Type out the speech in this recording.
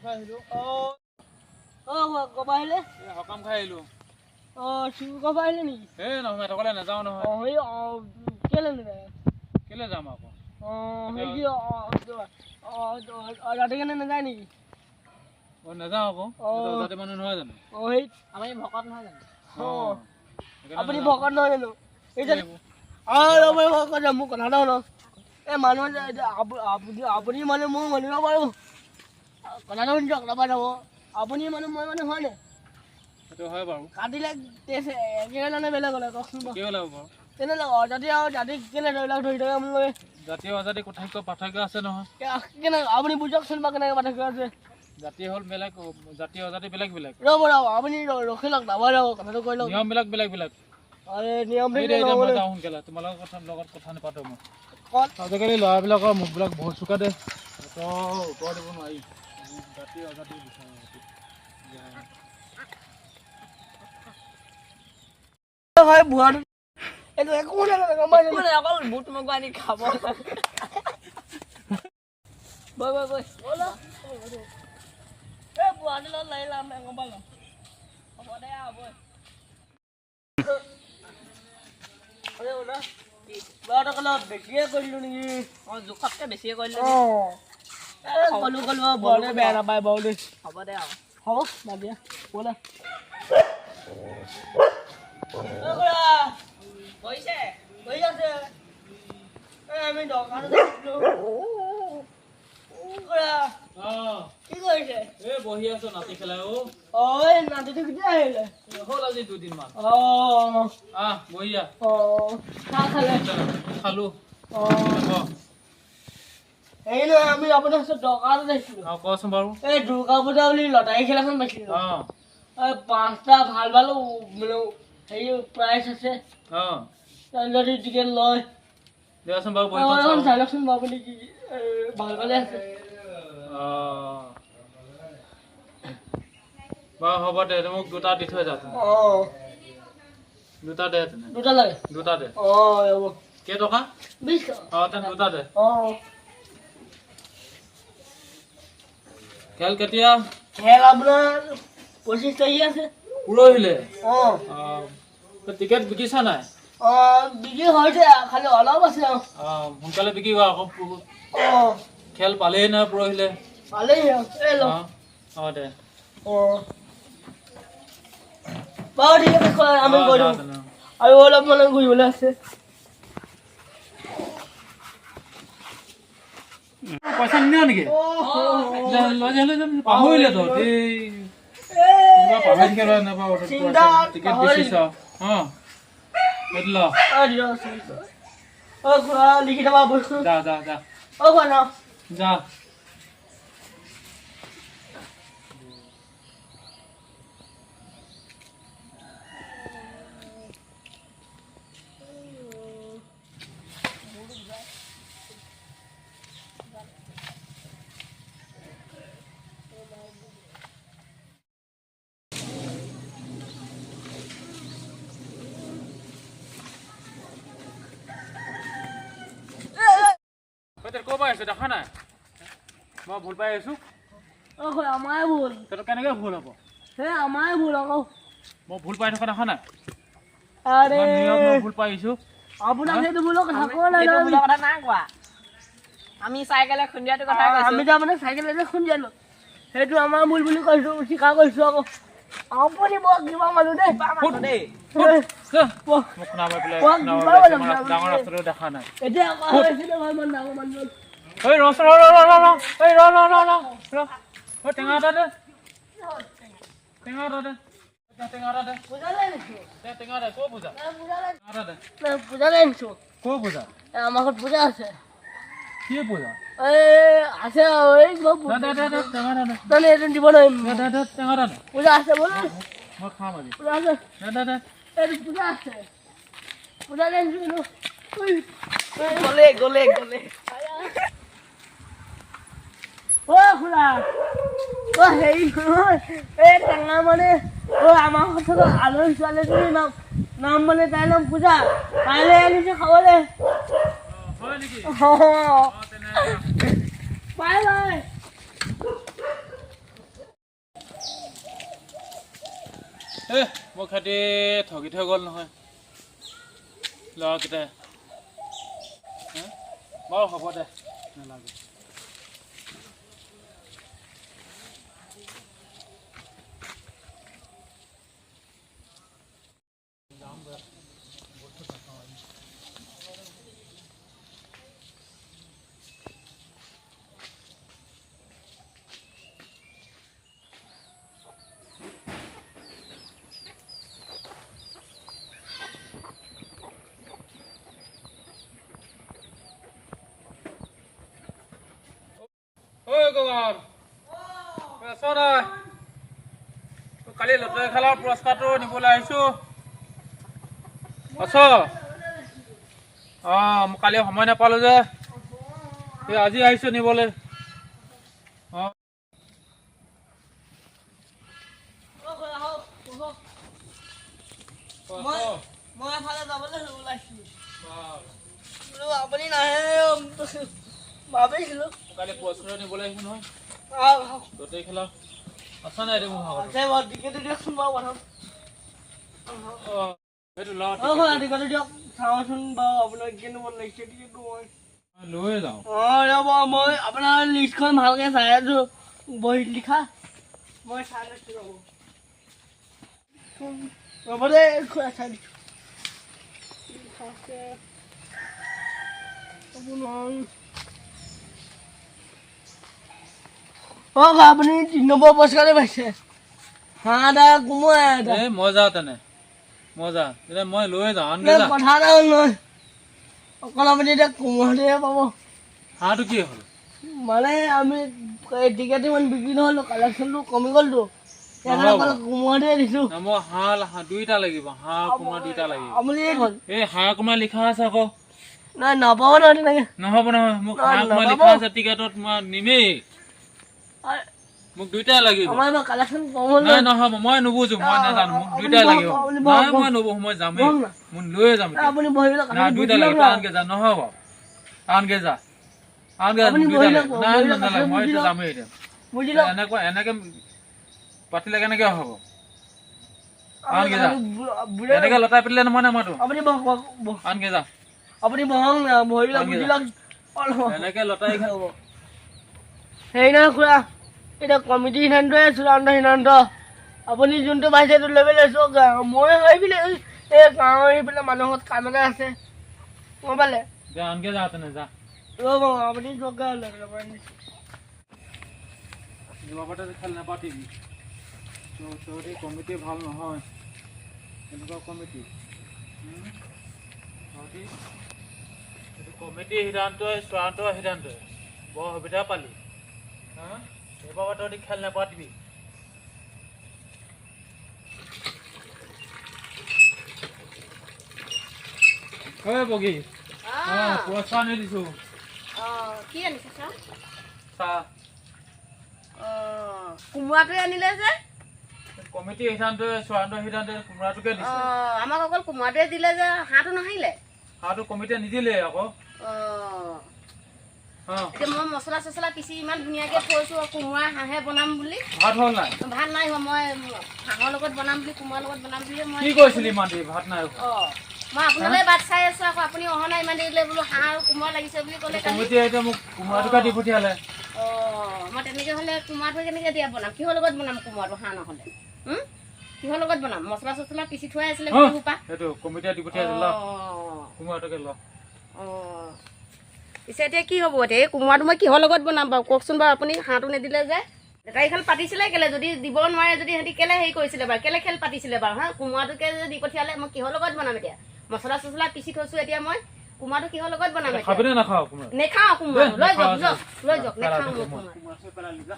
খাই আহিলোঁ। অঁ অঁ, ক'ৰপৰা আহিলে? এই সকাম খাই আহিলোঁ। অঁ, শিৱসাগৰৰ পৰা আহিলে নেকি? এই নহয়, সিহঁতকলে নাযাওঁ নহয়। অঁ, সেই অঁ, কেলৈ নাযায়? কেলৈ যাম আকৌ? অঁ, সেই কি, অঁ অঁ, ৰাতি কাৰণে নাযায় নেকি? অঁ, নাযাওঁ আকৌ। অঁ। অজাতি মানুহ নহয় জানো? অঁ, সেই আমি ভকত নহয় জানো? অঁ, সেইকাৰণে আপুনি নাযাওঁ। ভকত নহয় জানো? এই যে অঁ, ৰ'ব ৰ'ব, মোৰ কথা এটা শুনক। এই মানুহ আপুনি মানে মই মানিব পাৰোঁ। কথাটো শুনি যাওক, নাপাই যাব। আপুনি মানে মই মানে হয় নাই? সেইটো হয় বাৰু। কাটিলে তেজ একে ওলালে, বেলেগ ওলাই, কওকচোন বাৰু? একেই ওলাব বাৰু। তেনেহ'লে অজাতি আৰু জাতি কেনে এইবিলাক ধৰি থাকে আপোনালোকে? জাতি অজাতি কথাক্য পাৰ্থক্য আছে নহয়। কেনে আপুনি বুজকচোন বাৰু, কেনেকৈ পাৰ্থক্য আছে? জাতি হ'ল বেলেগ, জাতি অজাতি বেলেগ বেলেগ। ৰ'ব ৰ'ব, আপুনি ৰখি লওক, নাপাই যাব, কথাটো কৈ লওক। নিয়মবিলাক বেলেগ বেলেগ। আৰে নিয়ম এই দে, এতিয়া মই যাওঁ সোনকালে, তোমালোকৰ কথা লগত কথা নাপাতো মই। ক'ত? আজিকালি ল'ৰাবিলাকৰ মুখবিলাক বহুত চোকা দে, সিহঁতৰ উত্তৰ দিব নোৱাৰি। জাতি অজাতি বিচাৰে। হয়, বুঢ়াটো এইটো একো নাজানে, গম পাইছে? একো নাই, অকল বুট মগু আনি খাব। বৈ বৈ বৈ। ব'লা। এই বুঢ়াটোৰ লগত লাগি লাভ নাই, গম পালা? হ'ব দে আৰু, বৈ। আৰে শুনা, ল'ৰাটোক অলপ বেছিয়ে কৰিলোঁ নেকি? অঁ, জোখতকৈ বেছিয়ে কৰিলোঁ। অঁ, এই ক'লো ক'লো, বুঢ়াটোৱে বেয়া নাপায় বাৰু দেই। হ'ব দে আৰু। হ'ব, বাদ দিয়া, ব'লা। অ খুৰা। হৈছে। বহি আছে। এই আমি দোকানত আহিছিলোঁ। খুৰা। অঁ। কি কৰিছে? এই বহি আছো নাতি খেলাই অ'। অঁ, এই নাতিটো কেতিয়া আহিলে? হ'ল আজি দুদিনমান। অঁ। আহ, বহি আহ। অঁ, চাহ খালে? খালো। অঁ, হেৰি নহয়, আমি আপোনাৰ ওচৰত দোকানত আহিছিলোঁ। অঁ, কচোন বাৰু। এই দুৰ্গা পূজা বুলি লটাৰী খেল এখন পাইছিলোঁ। অঁ। এই 5টা ভাল ভাল মানে হেৰি প্ৰাইজ আছে। অঁ। যদি টিকেট লয়। দিয়াচোন বাৰু বহীখন। এখন চাওঁ। চাই লওকচোন বাৰু, আপুনি কি কি ভাল ভালে আছে। অঁ বাৰু, হ'ব দে, মোক দুটা দি থৈ যা তেনে। অঁ। দুটা দে তেনে। দুটা লাগে? দুটা দে। অঁ, হ'ব। কেইটকা? 20 টকা। অঁ, তেনে দুটা দে। অঁ। খেল কেতিয়া? খেল আপোনাৰ 25 তাৰিখে আছে। পৰহিলে? অঁ। অঁ, টিকেট বিকিছা নাই? অঁ, বিক্ৰী হৈছে, খালি অলপ আছে আৰু। অঁ, সোনকালে বিকিবা আকৌ। অঁ। খেল পালেই নহয় পৰহিলে। পালেই আৰু, এই লওক। অঁ অঁ, দে। অঁ বাৰু, ঠিক আছে, আমি অঁ, গৈ যা দিওঁ। তেনে। আৰু অলপ মানে ঘূৰিবলৈ আছে। পইচা নিনিয় নেকি? লৈ যা, লৈ যা। পাহৰিলে তই এই কিবা পাহৰি থাকিলে নাপাব। চিন্তাত টিকেট পাহৰিলো। বেচিছ। অঁ, সেইটো ল। অঁ, দিয়ক। অঁ খুৰা, লিখি থকা বস্তু। যা যা যা। অঁ খুৰা, ন যা। তই ক'ৰ পৰা আহিছ? দেখা নাই মই ভুল পাই আহিছোঁ? অঁ খুৰা, আমাৰে ভুল। তই কেনেকৈ ভুল হ'ব? সেই আমাৰে ভুল আকৌ। মই ভুল পাই থকা দেখা নাই? আৰে ইমান নীৰৱ, মই ভুল পাই আহিছোঁ। আপোনাক সেইটো ভুলৰ কথা কোৱা নাই সেইটো নহয়। ভুলৰ কথা নাই কোৱা, আমি চাইকেলে খুন্দিয়াটোৰ কথা কৈছোঁ। আমি তাৰমানে চাইকেলেৰে খুন্দিয়ালো, সেইটো আমাৰ ভুল বুলি কৈছোঁ, স্বীকাৰ কৰিছোঁ আকৌ। আপুনি বৰ কিবা মানুহ দেই। কিবা মানুহ দেই। বৰ মোক শুনাব পেলাই বৰ শুনাব কিবা পেলাইছে। মানুহ মই আপুনি। ডাঙৰ ৰাস্তাটো দেখা নাই। এতিয়া আকৌ হৈছে নহয়, ইমান ডাঙৰ মানুহ। ঐ ৰচোন, ৰ ৰ ৰ ৰ ৰ, ঐ ৰ ৰ ৰ ৰ ৰ, ঐ টেঙা এটা দে, টেঙা এটা দে, টেঙা এটা দে। পূজালৈ আনিছোঁ। দে টেঙা দে। ক'ৰ পূজা? পূজালৈ। টেঙা এটা দে। পূজালৈ আনিছোঁ। ক'ৰ পূজা? আমাৰ ঘৰত পূজা আছে। কি পূজা? এই আছে আৰু এই কিবা দে দে দে দে, টেঙা এটা দে। তাৰমানে এইটো দিব নোৱাৰিম। দে দে দে, টেঙা এটা দে। পূজা আছে বোলো। মই খাম আজি। পূজা আছে। দে দে দে। এইটো পূজা আছে, পূজালৈ আনিছোঁ কিন্তু। গ'লে গ'লে গ'লে। অ' খুৰা, অ' হেৰি নহয়, এই টেঙা মানে অ' আমাৰ ঘৰত থকা আলহী ছোৱালীজনীৰ নাম, নাম মানে তাইৰ নাম পূজা, কাইলৈ আনিছে খাবলৈ। হয় নেকি? অঁ। তেনে বাই বাই। এ মোক সিহঁতি ঠগি থৈ গ'ল নহয় ল'ৰাকেইটাই। বাৰু হ'ব দে, নালাগে। কালি লটাৰী খেলৰ পুৰস্কাৰটো নিবলৈ আহিছো। আছ? অঁ, মই কালি সময় নাপালো যে, এই আজি আহিছো নিবলৈ। অঁ, মই এফালে যাবলৈ ওলাইছিলো, আপুনি নাহে ভাবিছিলো। কালি পুৰস্কাৰ নিবলৈ আহিছো নহয় লটাৰী খেলা। আছা নাই মোৰ ভাগত? আছে বাৰু, টিকেটটো দিয়কচোন বাৰু প্ৰথম। সেইটো লওঁ। টিকেটটো দিয়ক, চাওঁচোন বাৰু আপোনাক কেনেকুৱা লাগিছে টিকেটটো। মই লৈ যাওঁ। অঁ, ৰ'ব, মই আপোনাৰ লিষ্টখন ভালকৈ চাই আছোঁ, বহীত লিখা মই চাই লৈছোঁ। ৰ'ব ৰ'ব দেই, খুৰা, চাই দিছোঁ। আপোনাৰ, অঁ, আপুনি 3 নম্বৰ পুৰস্কাৰে পাইছে, হাঁহ এটা, কোমোৰা এটা। এই মজা, তেনে মজা। তেতিয়া মই লৈ যাওঁ, আনগে যা। কথা এটা হ'ল নহয়, অকল আপুনি এতিয়া কোমোৰাটোহে পাব। হাঁহটো কি হ'ল? মানে আমি এই টিকেট ইমান বিক্ৰী নহ'ল, কালেকশ্যনটো কমি গ'লতো, সেইকাৰণে অকল কোমোৰাটোৱে দিছোঁ। মই হাঁহ দুইটা লাগিব, হাঁহ কোমোৰা দুইটা লাগিব। আপুনি এই হাঁহ কোমোৰা লিখা আছে আকৌ। নাই, নাপাব নহয় তেনেকে। নহ'ব নহয়, মোক হাঁহ কোমোৰা লিখা আছে টিকেটত, মই নিমেই। মোক দুইটাই লাগিব। নাই, নহ'ব, মই নুবুজো, মই নাজানো, মোক দুইটাই লাগিব। নাই, মই নুবুজো, মই যামেই, মোক লৈয়ে যাম। নাই, দুইটা লাগিব, আনকে যা। নহ'ব, আনকে যা, আনকে দুইটা লাগিব। নাই, নালাগে, মই এতিয়া যামেই। এতিয়া এনেকুৱা এনেকে পাতিলে কেনেকে হ'ব? আনকে যা। এনেকে লতাই পাতিলে মই নামাতো। আনকে যা। আপুনি বহক না, বহি লওক, বুজি লওক। এনেকে লতাই হ'ব। হেৰি নহয় খুৰা, এতিয়া কমিটি সিদ্ধান্তই চূড়ান্ত সিদ্ধান্ত। আপুনি যোনটো পাইছে সেইটো লৈ পেলাই চাওক। মই সেইফালে এই গাঁৱৰ সেইফালে মানুহৰ কাম এটা আছে, গম পালে? আনকে যা, তেনে যা। ৰ'ব, আপুনি যাওক। খেল নাপাতিবি তহঁতি, কমিটি ভাল নহয়, এনেকুৱা কমিটি তহঁতি। এইটো কমিটিৰ সিদ্ধান্তই চূড়ান্ত সিদ্ধান্ত। বৰ সুবিধা পালি হা, এইবাৰ তহঁতি খেল নাপাতিবি। ঐ বগী, পুৰস্কাৰ আনি দিছো। কি আনিছে? চাহ। চাহ। কোমোৰাটোৱে আনিলে যে? কমিটিৰ সিদ্ধান্ত, চূড়ান্ত সিদ্ধান্ত, কোমোৰাটোকে দিছে। আমাক অকল কোমোৰাটোৱে দিলে যে, হাঁহটো নাহিলে? হাঁহটো কমিটিয়ে নিদিলে আকৌ। এতিয়া মই মছলা চছলা পিচি ইমান ধুনীয়াকে থৈছো, কোমোৰা হাঁহে বনাম বুলি। ভাত হ'ল নাই? ভাত নাই হোৱা, মই হাঁহৰ লগত বনাম বুলি, কোমোৰাৰ লগত বনাম বুলি। মই কি কৈছিলি ইমান দেৰি ভাত নাই? অঁ, মই আপোনালৈ বাট চাই আছো আকৌ, আপুনি অহা নাই ইমান দেৰিলৈ। বোলো হাঁহ আৰু কোমোৰা লাগিছে বুলি ক'লে। কমিটিয়ে এতিয়া মোক কোমোৰাটোকে দি পঠিয়ালে। অঁ, মই তেনেকে হ'লে কোমোৰাটো কেনেকে দিয়া বনাম? কিহৰ লগত বনাম কোমোৰাটো হাঁহ নহ'লে? কিহৰ লগত বনাম? মছলা চছলা পিচি থোৱাই আছিলে গোটেইসোপা। সেইটো কমিটিয়ে দি পঠিয়াইছে, ল কোমোৰাটোকে ল। অঁ, পিছে এতিয়া কি হ'ব এতিয়া এই কোমোৰাটো মই কিহৰ লগত বনাম বাৰু কওকচোন বাৰু আপুনি? হাঁহটো নিদিলে যে লেটাৰী খেল পাতিছিলে কেলে? যদি দিব নোৱাৰে যদি সিহঁতি কেলে হেৰি কৰিছিলে বাৰু, কেলে খেল পাতিছিলে বাৰু? হা, কোমোৰাটোকে যে দি পঠিয়ালে, মই কিহৰ লগত বনাম এতিয়া? মছলা চছলা পিচি থৈছো, এতিয়া মই কোমোৰাটো কিহৰ লগত বনাম? নেখাওঁ কোমোৰাটো, লৈ যাওক, লৈ যাওক, নেখাওঁ মই কোমোৰা।